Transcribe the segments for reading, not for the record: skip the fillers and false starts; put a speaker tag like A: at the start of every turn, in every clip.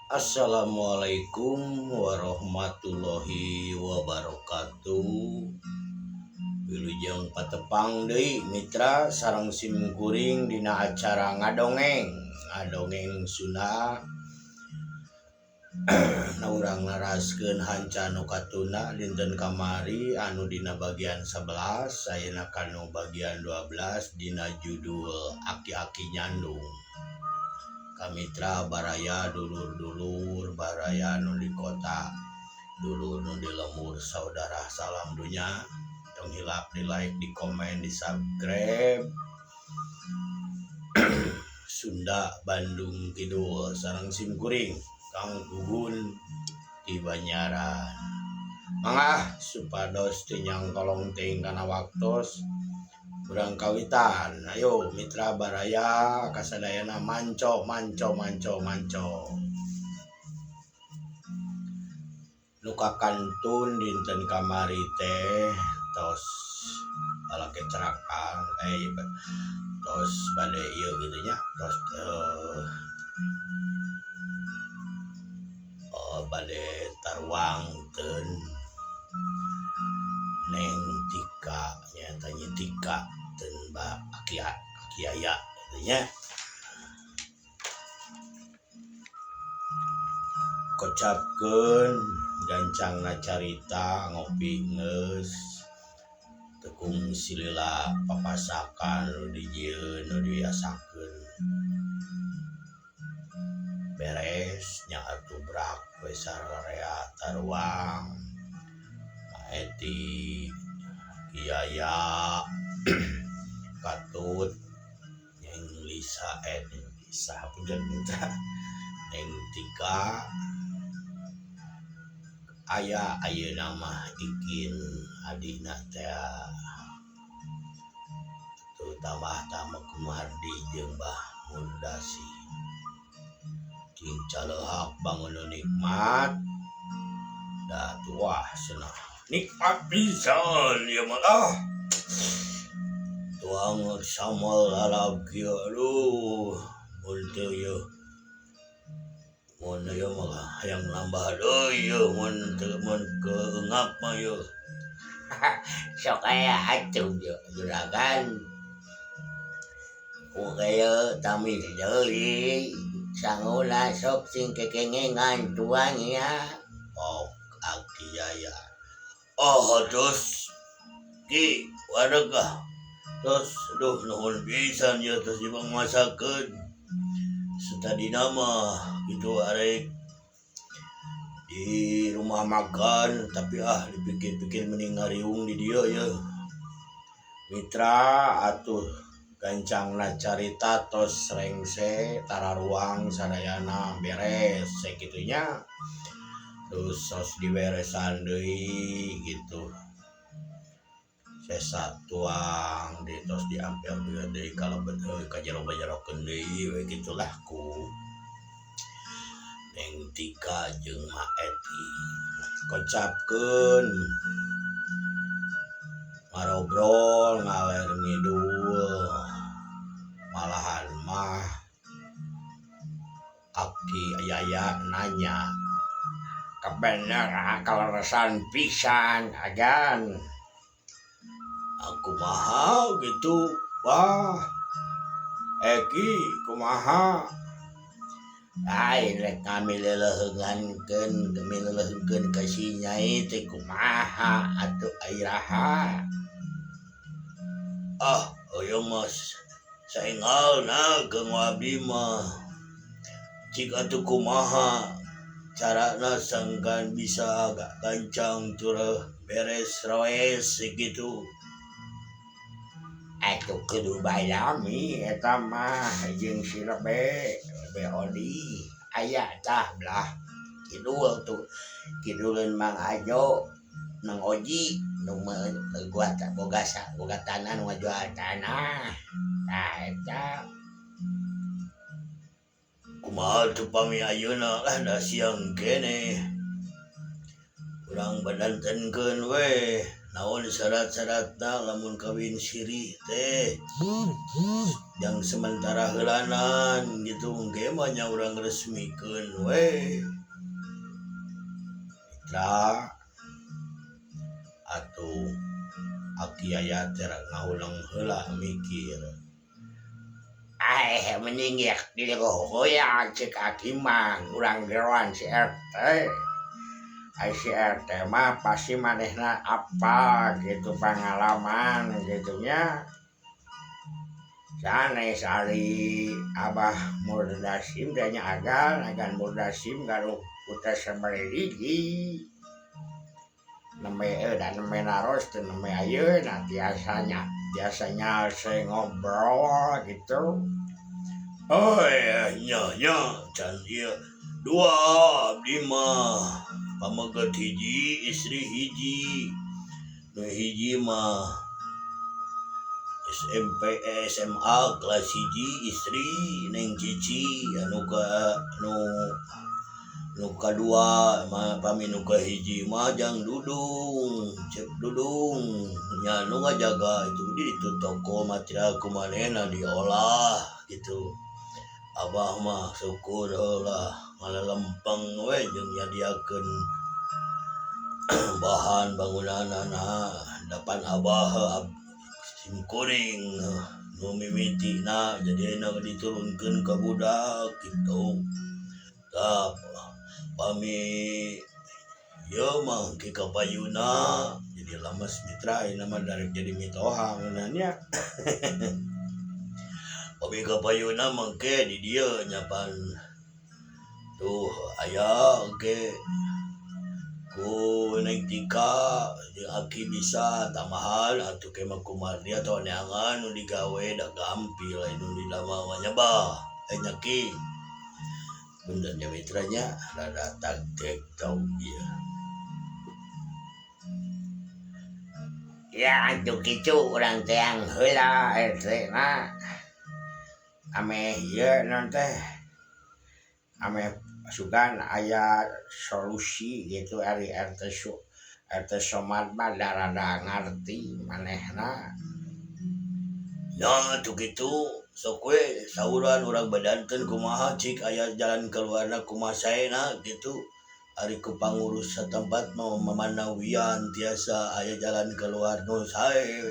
A: Assalamualaikum warahmatullahi wabarakatuh. Wilujeng patepang deui mitra sareng sim kuring dina acara ngadongeng, ngadongeng Sunda. Na urang naraskeun hanca nu katuna dinten kamari anu dina bagian 11 ayeuna kanu bagian 12 dina judul Aki-aki Nyandung. Kamitra baraya dulur-dulur baraya nu di kota dulur nu di lembur saudara salam dunya tong hilap di like di komen di subscribe Sunda Bandung Kidul sareng sim kuring Kang Gugun di Banyaran mangga supados tinyang tolong ting kana waktos urang kawitan ayo mitra baraya kasadayana manco manco manco manco nu kakantun dinten kamari teh tos balake cerakan tos bade ieu kitu nya tos bade taruangkeun Neng Tika nyaeta Nyi Tika teu Mbak Aki Aki Yaya kitu nya. Kocapkeun gancangna carita ngopi geus teu kungsi lila papasakan nu dijieun nu diasakeun beres nya atuh brak we sararea taruang Eti Yaya Katut Neng Lisa Neng Lisa punten mitra Neng Tika aya ayeuna mah ikin adina teh tuh tambah tambah kumardi jeung Bah Murdasi cing calehak bangun nikmat da tuah cenah nikmat pisan ieu mah ah tuang samal lalab kieu aduh mun teu ieu mun ieu mah hayang nambah deui ieu mun teu mun keungap mah ieu
B: Sok aya atuh juragan ku kieu tamis deui sanguna sok sing kekengengan tuang nya.
A: Oh Aki Yaya oh terus Ki wareg ah terus aduh nuhun pisan ieu tos dipangmasakeun satadina mah kitu arek di rumah makan tapi ah dipikir-pikir mending ngariung di dieu yeuh mitra atuh gancangna carita tos rengse tararuang sadayana beres sakitu nya terus tos diberesan deui kitu sesa tuang di tos diampel deui kalebet euy ka jero-jerokeun deui we kitulah ku Neng Tika jeung Ma Eti kocapkeun ngarobrol ngaler ngidul malahan mah Aki Yaya nanya
B: Kebener kaleresan pisan agan
A: kumaha gitu wah Eki kumaha
B: lain rek kami leleuheungankeun kami leleuheungkeun ka si Nyai teh kumaha atuh iraha
A: ah hoyong mah saenggalna kang abdi mah cik atuh kumaha carana sangkan bisa gancang turah beres roes gitu
B: atuh kudu bayami eta mah jeung si Rebe Rebe Odi aya tah belah kidul tuh kiduleun Mang Ajo Mang Oji nu gua boga boga tanah nu ngajual tanah tah eta
A: kumaha teu pami ayeuna lah da siang keneh urang badantenkeun we. Naon syarat-syaratna lamun kawin sirih teh jang sementara heulanan gitu engke mah nya urang resmikeun we. Mitra atuh Aki Yayat teh ngahuleng heula mikir.
B: Eh mending ya dihoyang cek aki mah urang geroan si RT. Ai si RT mah pasti manehna apa gitu pengalaman gitu nya. Sanes ari Abah Murdasim teh nya agan agan Murdasim gaduh putra sabariji. Nembe da nembe naros teh nembe ayeuna tiasanya biasanya saya ngobrol gitu.
A: Oh iya nya nya can ieu dua abdi mah pameget hiji istri hiji nu hiji mah SMP SMA kelas hiji istri Neng Cici anu ka nu nu kadua mah pami nu kahiji mah jang Dudung cek Dudung nya nu ngajaga itu di ditu toko material ku manehna diolah gitu. Abah mah syukur heula ngalelempeng we jeung nyadiakeun bahan bangunanana depan abah sim kuring nu mimitina jadi ayeuna diturunkeun ka budak kitu. Tah pami ieu mah ke kapayuna jadi lemes mitra ayeuna mah darek jadi mitoha ngeunah nya. Pami kapayuna mah ke di dieu nya pan tuh aya ge ku Neng Tika jeung Aki bisa tambahan atuh ke mah kumardi atau neangan nu digawe da gampil nu didamel mah nya bah nya Ki. Punten nya mitra nya rada tag-tag tau ieu.
B: Ya atuh kitu urang teang heula RT na. Ameh ieu naon teh ameh sugan aya solusi gitu ari RT su RT Somad mah da rada ngarti manehna.
A: Nya atuh kitu sok we sauran urang badanten kumaha cik aya jalan keluarna kumaha saena gitu. Ari ku pangurus satempat mah mamanawian tiasa aya jalan keluar nu sae.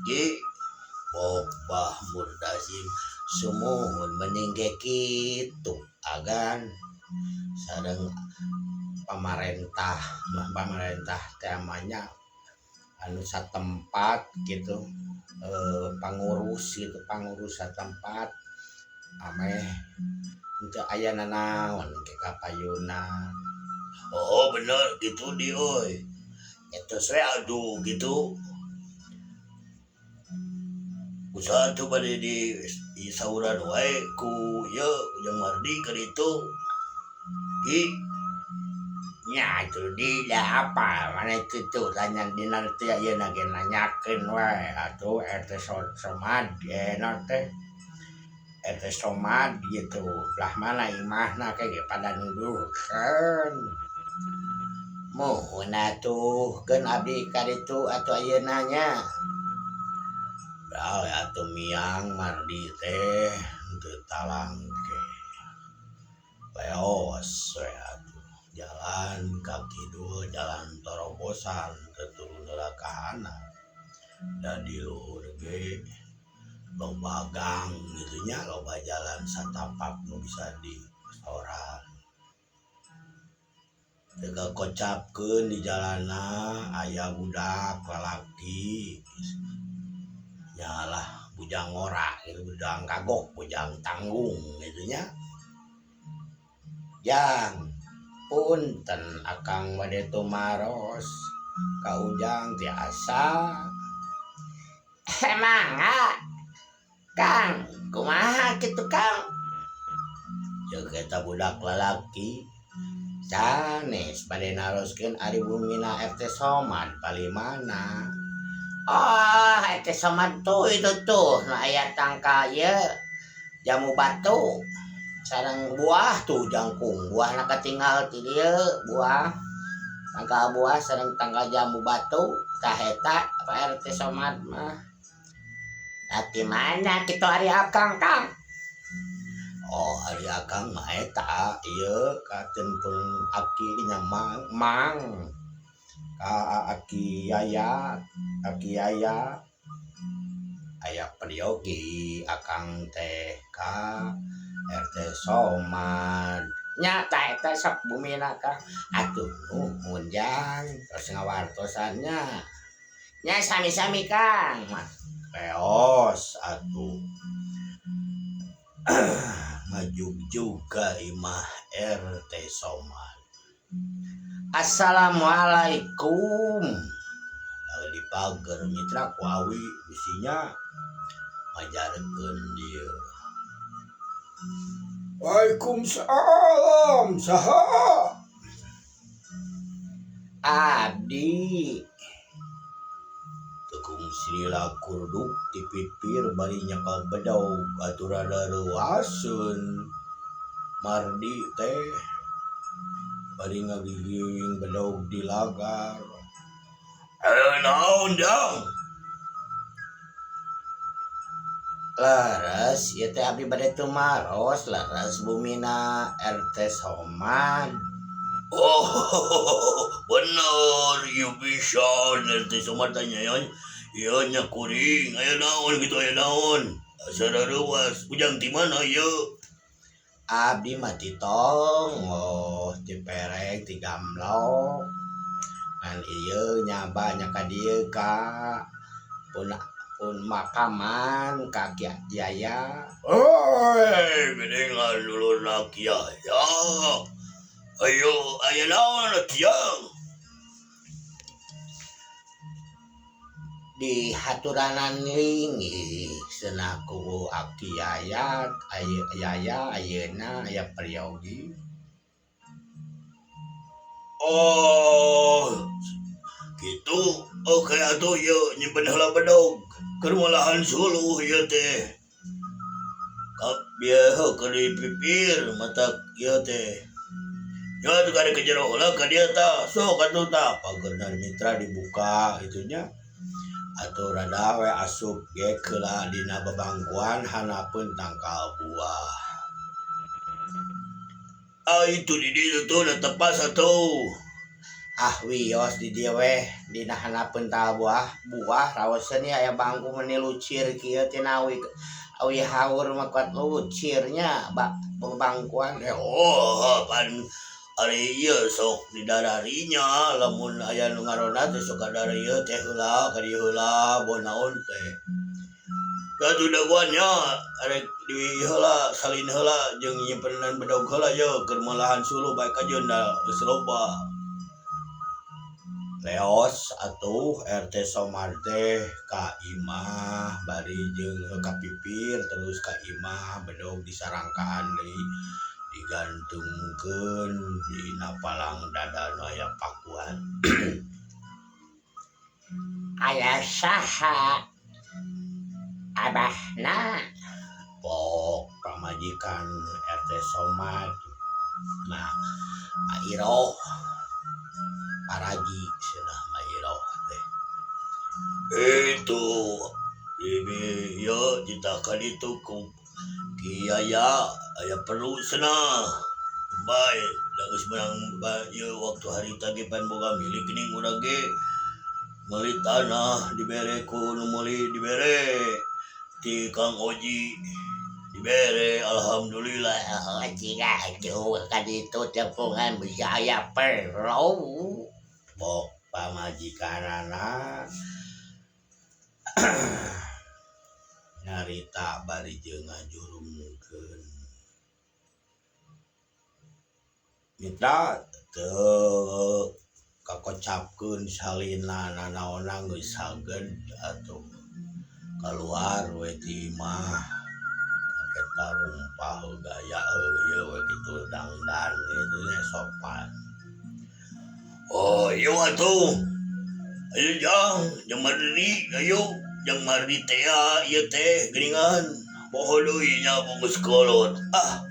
A: Ki Bah Murdasim
B: sumuhun mending ge kitu agan sareng pamarentah mah pamarentah teh mah nya anu satempat gitu pangurus gitu pangurus satempat ameh teu aya nanaon ke kapayuna.
A: Oh bener gitu di euy. Eta we aduh gitu. Usaha tuh bade di sauran wae ku ieu jeung Mardi ka ditu. Ki
B: nya atuh di da apa mana kitu tanya dina teh ayeuna ge nanyakeun we atuh RT Somad naon teh RT Somad gitu lah mana imahna ke ge pada nuduhkeun. Muhun atuh keun abdi ka ditu atuh ayeuna nya.
A: Dah atuh miang Mardi teh teu talangke. Leos we atuh jalan ka kidul jalan torobosan teu turun heula ka handap. Da di luhur ge loba gang gitu nya loba jalan satapak nu bisa disoran. Teu kocapkeun di jalanna aya budak lalaki nyalah bujang ngora gitu bujang kagok bujang tanggung gitu nya.
B: Jang punten akang bade tumaros ka Ujang tiasa. Mangga Kang kumaha kitu Kang?
A: Jeung eta budak lalaki
B: sanes bade naroskeun ari bumina RT Somad palimana. Oh, RT Somad tuh itu tuh nu aya tangkal ieu jamu batu sareng buah tuh jangkung buahna katinggal ti dieu buah. Tangkal buah sareng tangkal jambu batu tah eta Pak RT Somad mah. Ti mana kitu ari akang Kang?
A: Oh ari akang mah eta ieu katen pun aki nya mang mang ka aki Yaya aki Yaya aya peryogi akang teh ka RT Somad.
B: Nya tah eta sok bumina Kang.
A: Atuh nuhun jang tos ngawartosan nya.
B: Nya sami-sami Kang.
A: Leos atuh. Ngajugjug ka imah RT Somad. Assalamualaikum. Lalu dipager mitra ku awi bisinya majarkeun dieu. Waalaikumsalam saha?
B: Abdi.
A: Teu kungsi kurduk ti pipir bari nyekel bedog atuh rada reuaseun. Mardi teh bari ngagigiwing bedog di lagar. Eh naon jang?
B: Leres ieu teh abdi bade tumaros leres bumina RT Somad.
A: Oh bener ieu pisan RT Somad teh nya ieu nya kuring aya naon kitu aya naon asa rareuwas ujang ti mana ieu?
B: Abdi mah ti tonggoh ti perek ti gamlok ngan ieu nyaba nya ka dieu ka pun pun makaman ka Ki Yaya.
A: Hei geuningan dulur Ki Yaya. Ayo aya naon tiang?
B: Di haturanan linggih cenah ku Aki Yaya aya Yaya ayeuna aya peryogi.
A: Oh kitu oke atuh ieu nyimpen heula bedog keur malahan suluh ieu teh. Kap bieu keur dipipir matak ieu teh. Ya tuh kada ke jero heula ka dieu tah sok atuh tah pagerna mitra dibuka kitu nya. Atuh rada we asup ge keula dina babangkuan hanapeun tangkal buah. Ah itu di dieu tuh da tepas atuh.
B: Ah wios di dieu weh dina hanapeun tangkal buah buah raoseun aya bangku meuni lucir kieu tina awi awi haur mah kuat lucir nya babangkuan.
A: Oh pan ari ieu sok didararinya lamun aya nu ngaronda teh sok kadar ieu teh heula ka dieu heula boh naon teh. Atuh dagoan nya arek di heula salin heula jeung nyimpenan bedog heula ye keur malahan suluh bae kajeun da geus loba.
B: Leos atuh RT Somad teh ka imah bari jeung ka pipir terus ka imah bedog disarangkaan deui digantungkeun dina palang dada nu aya pakuan. Aya saha abahna? Pok pamajikan RT Somad mah Ma Iroh paraji cenah Ma Iroh teh.
A: Itu bibi ieu ditakan itu ku Ki Yaya aya perlu cenah. Bae da geus meunang ieu waktu harita ge pan boga milik geuning urang ge. Meuli tanah dibere ku nu meuli dibere ti Kang Oji dibere alhamdulillah.
B: Oji atuh ka ditu tepungan bisa aya perlu. Pok pamajikanana nyarita bari jeung ngajurumkeun. Mitra teu kakocapkeun salina nanaonna geus saged atuh kaluar we ti imah eta rumpah gaya ieu we kitu dangdan kitu nya sopan.
A: Oh ieu atuh ayo jang jang mardi ayo jang mardi teh ieu teh geuningan poho deui nya geus kolot ah.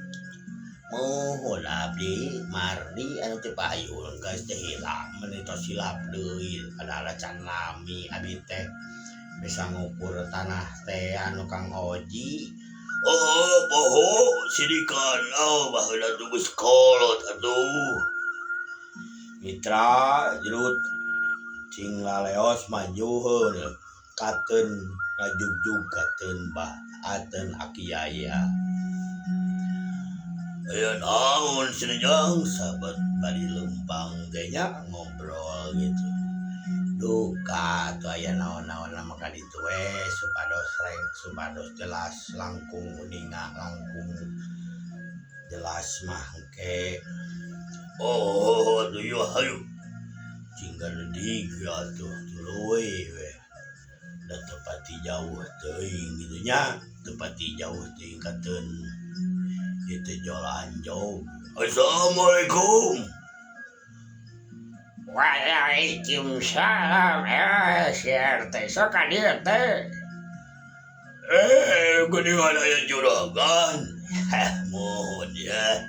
A: Muhun abdi mardi anu teu payun geus teu hilap mun tos hilap deui padahal can lami abi teh bisa ngukur tanah teh anu Kang Oji. Oh poho sidikan oh baheula tuh geus kolot atuh. Mitra jerut cing laleos maju heun kateun ngajugjug kateun bah ateun aki yaya. Aya naon cenah jang sahabat bari leumpang teh nya ngobrol gitu. Duka atuh aya naon-naon mah ka ditu we supados reng supados jelas langkung uninga langkung jelas mah engke. Oh atuh ieu hayu cing galedig atuh tuluy we. Da teu pati jauh teuing kitu nya teu pati jauh teuing kateun ieu teh jolanjog. Assalamualaikum.
B: Waalaikumsalam. Si RT sok ka dieu teh.
A: Geuningan aya juragan. Mohon ya.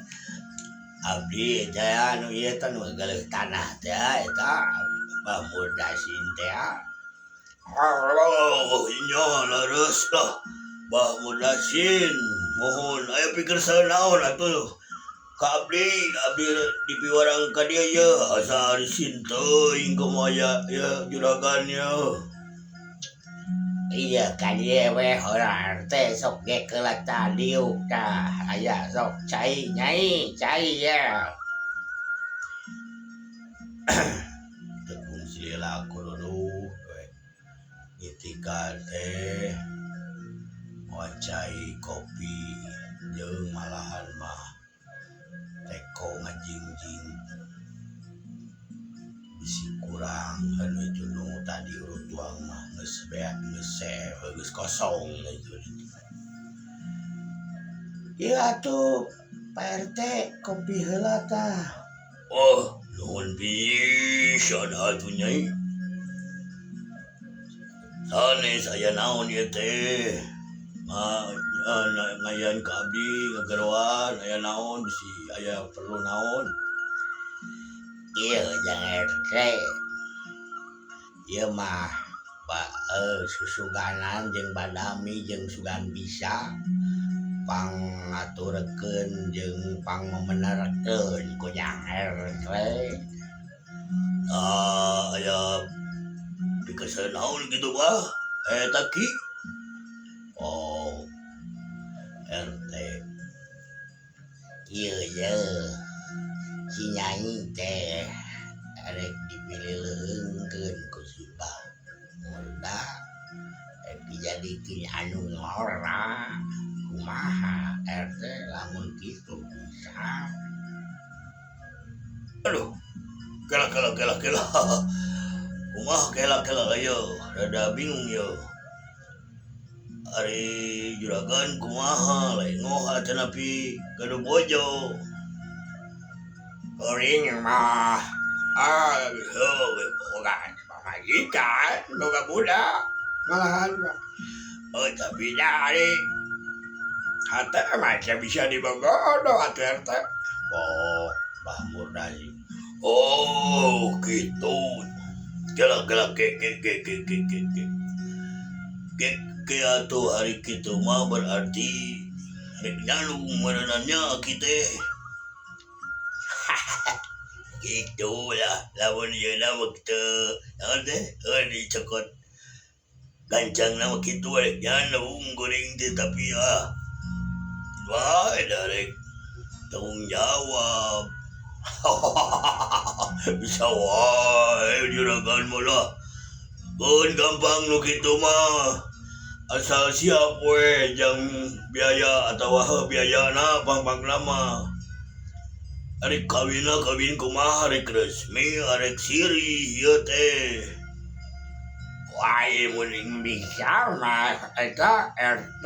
A: Abdi teh anu ieu teh nu galeuh tanah teh eta Bah Murdasin teh.
B: Allah
A: nya leres lah. Bah Murdasin mohon aya pikir naon atuh. Ka abdi, abdi dipiwarang ka dieu ye asa arisin teuing kumaha ya juragan ye.
B: Iya ka dieu we urang RT sok ge keula tadiuk tah aya sok cai nyai cai ye.
A: Teu kungsi lila kududuh we. Ngitika teh moal cai kopi jeung malahan mah teko ngajingjing bisi kurang anu itu nu tadi urut tuang mah geus beak geus seep geus kosong itu. Ieu atuh Pak RT kopi heula tah. Oh nuhun pisan atuh nyai. Sanes aya naon ieu teh? Ngayan ka abdi ngageroan aya naon bisi aya perlu naon.
B: Ieu jang RT. Ieu mah ba susuganan jeung badami jeung sugan bisa pangaturkeun jeung pangmenerkeun ku jang RT.
A: Ah aya pikeun naon kitu bah? Eta ki. Oh RT.
B: Ieu ye si nyai teh rek dipilih leuheungkeun ku si Bah Murda rek dijadikeun anu ngora kumaha RT lamun kitu bisa.
A: Aduh kela kela kela kela. Kumaha kela kela ieu rada bingung ieu. Ari juragan kumaha lain ngoha tanapi gaduh bojo.
B: Kuring mah ah heuh boga pamajikan boga budak malahan mah. Oh tapi da ari hate mah teu bisa dibogodo atuh RT.
A: Oh Bah Murdasi. Oh kitu. Kela kela ke ke ke ke ke ke ke. Ke ke atuh hari kitu mah berarti rek nyalung meureunan aki teh. Gitulah lamun ieu na mah teu naon teh heuh dicokot gancangna mah kitu rek nyalung kuring teh tapi ah bae da rek tanggung jawab. Bisa wae juragan mah lah. Keun gampang nu kitu mah. Asal siap we jang biaya atawa heuh biayana pangpangna mah. Arek kawinna kawin kumaha arek resmi arek sirih ieu teh.
B: Wah mun bisa mah eta RT.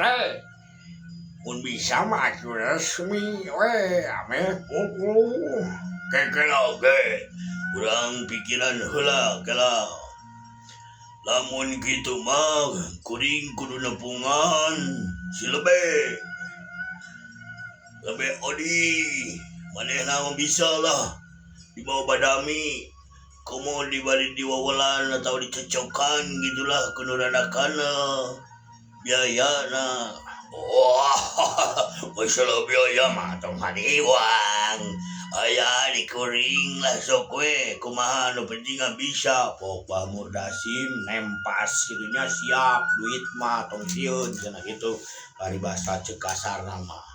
B: Mun bisa mah atuh resmi we ameh puguh.
A: Kekela oge urang pikiran heula kela. Lamun kitu mah kuring kudu nepungan si lebe. Lebe Odi manehna mah bisa lah dibawa badami komo dibari diwawelan atau dicocokan gitulah ku nu radakana biayana. Wah masalah biaya mah tong hariwang aya dikuring lah sok we kumaha nu penting mah bisa pok Bah Murdasim nempas kitu nya siap duit mah tong sieun cenah kitu paribasa ceuk kasarna mah.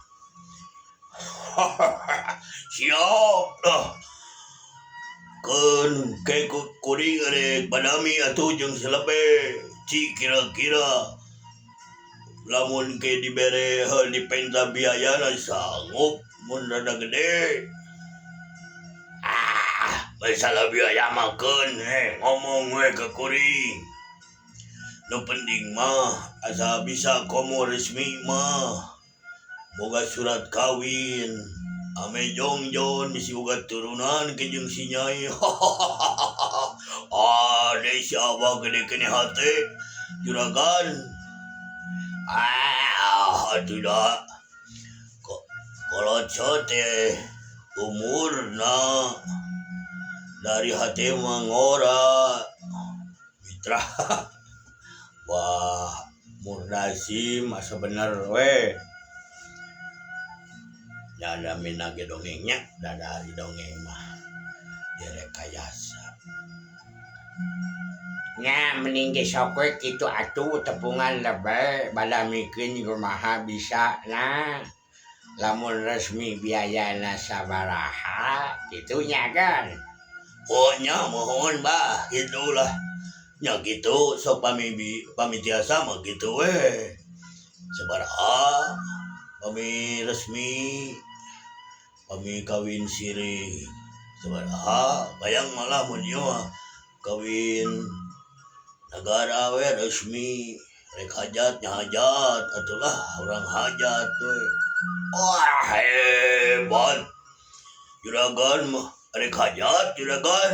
A: Siap lah keun ke kuring rek badami atuh jeung si Lebe ci kira-kira lamun ke dibere heuh dipenta biayana sanggup mun rada gede. Ah masalah biaya mah keun heh ngomong we ka kuring nu penting mah asa bisa komo resmi mah. Boga surat kawin ame jongjon bisi boga turunan ke jeung si nyai. Hahaha ade si abah gede keneh hate juragan. Ah atuh da kolot teh umurna dari hate mah ngora mitra. Wah Murdasim asa bener we. Dada mina ge dongengnya dada ari dongeng mah direkayasa.
B: Nya mending ge sok we kitu atuh tepungan lebe badamikeun kumaha bisa na lamun resmi biayana sabaraha kitu nya kan.
A: Oh nya mohon bah gitulah nya kitu sok pami pami tiasa mah kitu we sabaraha pami resmi pami kawin siri sabaraha bayang malah mun ieu mah kawin nagara we resmi rek hajat nya hajat atulah urang hajat we. Wah hebat juragan mah rek hajat juragan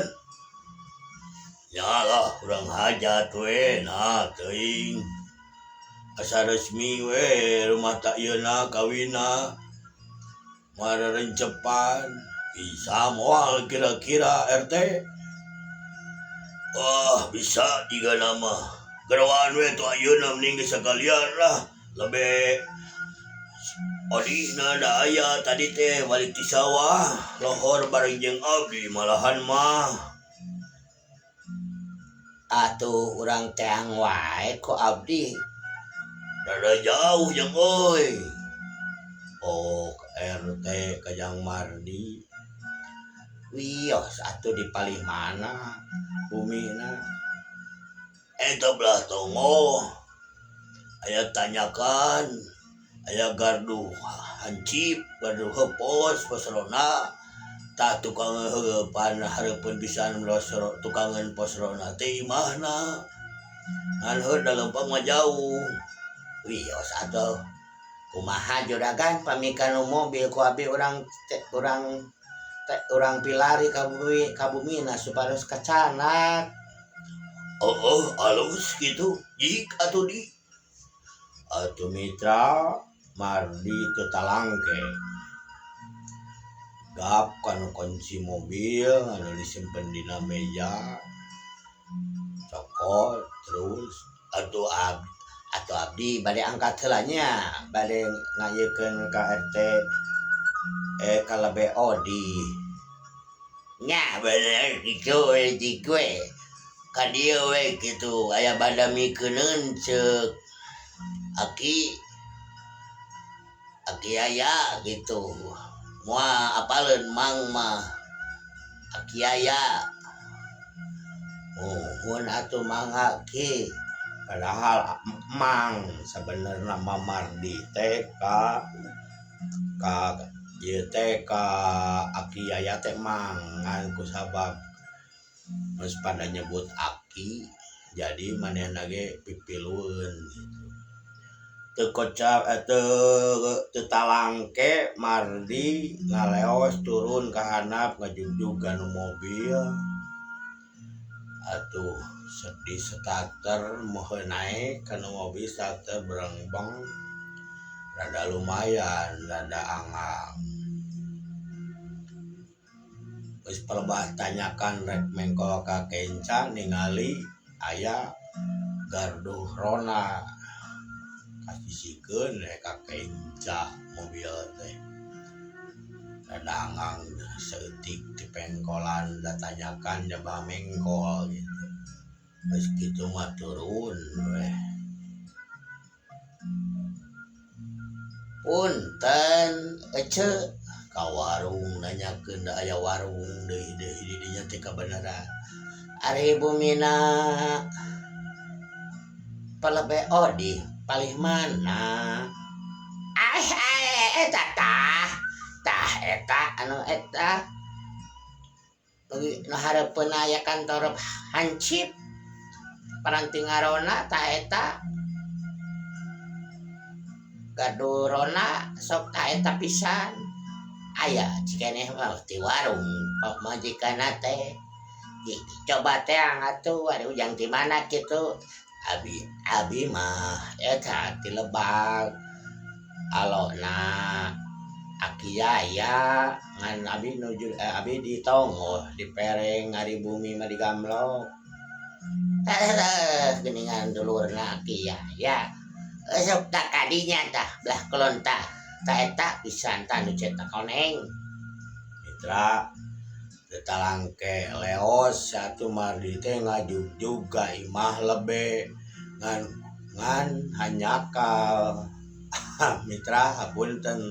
A: nya lah urang hajat we nah teuing asa resmi we rumah tak ieuna kawinna marerencepan bisa moal kira-kira RT. Wah bisa jiga nama geroan we tuh ayeuna mending geus sakalian lah lebe odina da aya tadi teh balik ti sawah lohor bareng jeung abdi malahan mah.
B: Atuh urang teang wae ku abdi
A: rada jauh jeung euy. Oh RT Kajang Mardi
B: wios atuh di palih mana bumina
A: eta belah tongo aya tanyakan aya gardu hancip gardu hepos pos ronda tah tukang heueupan hareupeun pisan tukangeun pos ronda teh imahna ngan heuh da leumpang mah jauh.
B: Wios atuh kumaha juragan pamikan mobil ku abdi urang urang urang pilari ka bumi ka bumina supados kacanak.
A: Oh, alus gitu jik atuh di
B: atuh mitra Mardi teu talangke gap kanu kunci mobil anu disimpen dina meja cokot terus atuh abdi atuh abdi bade angkat heula nya bade ngayekeun ka RT ka Lebe Odi
A: nya bener kitu we jik we ka dieu we kitu aya badamikeuneun ceuk aki aki aya gitu moal apaleun mang mah aki aya.
B: Muhun atuh mang aki padahal mang sebenarnya mah Mardi teh ka ka ieu teh ka aki aya teh mang ngan kusabab geus pada nyebut aki jadi manehna ge pipilueun gitu. Teu kocap teu talangke Mardi ngaleos turun ka handap ngajugjug kana mobil atuh di starter moheun naek kana mobil starter berengbeng
A: Rada lumayan rada anggang. Geus palebah tanyakan rek mengkol ka kenca ningali aya gardu ronda kasisikeun we ka kenca mobil teh. Rada anggang saeutik ti pengkolan da tanyakan jaba mengkol gitu. Geus kitu mah turun weh. Punten ece ka warung nanyakeun da aya warung deui deui di dinya teh kabeneran. Ari bumina palebe odi palih mana? Ah eta tah. Tah eta anu eta. Nu hareupeun aya kantor hansip. Paranti ngarona tah eta. Gaduh rona sok tah eta pisan. Aya cikeneh mah ti warung pamajikanna teh. Coba teang atuh ari ujang ti mana kitu. Abi abi mah eta ti lebak alona aki yaya ngan abi nuju abi di tonggoh di pereng ari bumi mah digamlok. Geuningan dulurna aki yaya. Sok tah kadinya tah belah kulon tah. Tah eta pisan tah nu cetak koneng. Mitra teu talangke leos atuh mardi teh ngajugjug ka imah lebe ngan ngan hanyakal. Mitra hapunten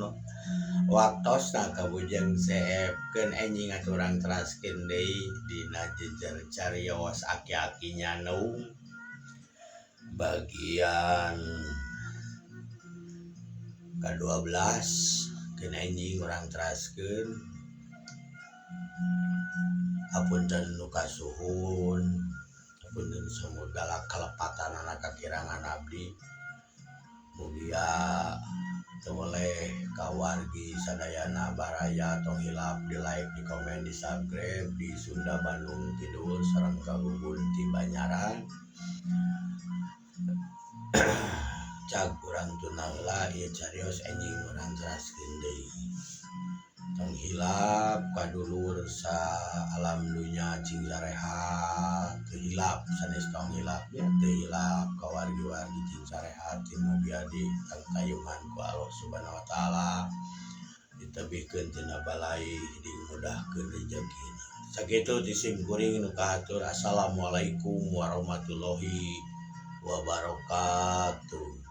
A: waktosna kabujeng seepkeun enjing atuh urang teraskeun deui dina jejer carios aki-aki nyandung bagian ka-12 keun enjing urang teraskeun. Hapunten nu kasuhun, hapunten samudala kalepatanana kakirangan abdi. Mugia teu weleh ka wargi sadayana baraya tong hilap di like, di komen, di subscribe di Sunda Bandung Kidul sareng kagugun ti Banyaran. Cag urang tuna heula ieu carios enjing urang teraskeun deui. Tong hilap ka dulur sa alam dunya cing sarehat, teu hilap sanes tong hilap nya teu hilap ka wargi-wargi cing sarehat mugia ditangtayungan ku Allah Subhanahu wa taala, ditebihkeun tina balai dimudahkeun rejekina. Sakitu ti sim kuring nu kahatur. Assalamualaikum warahmatullahi wabarakatuh.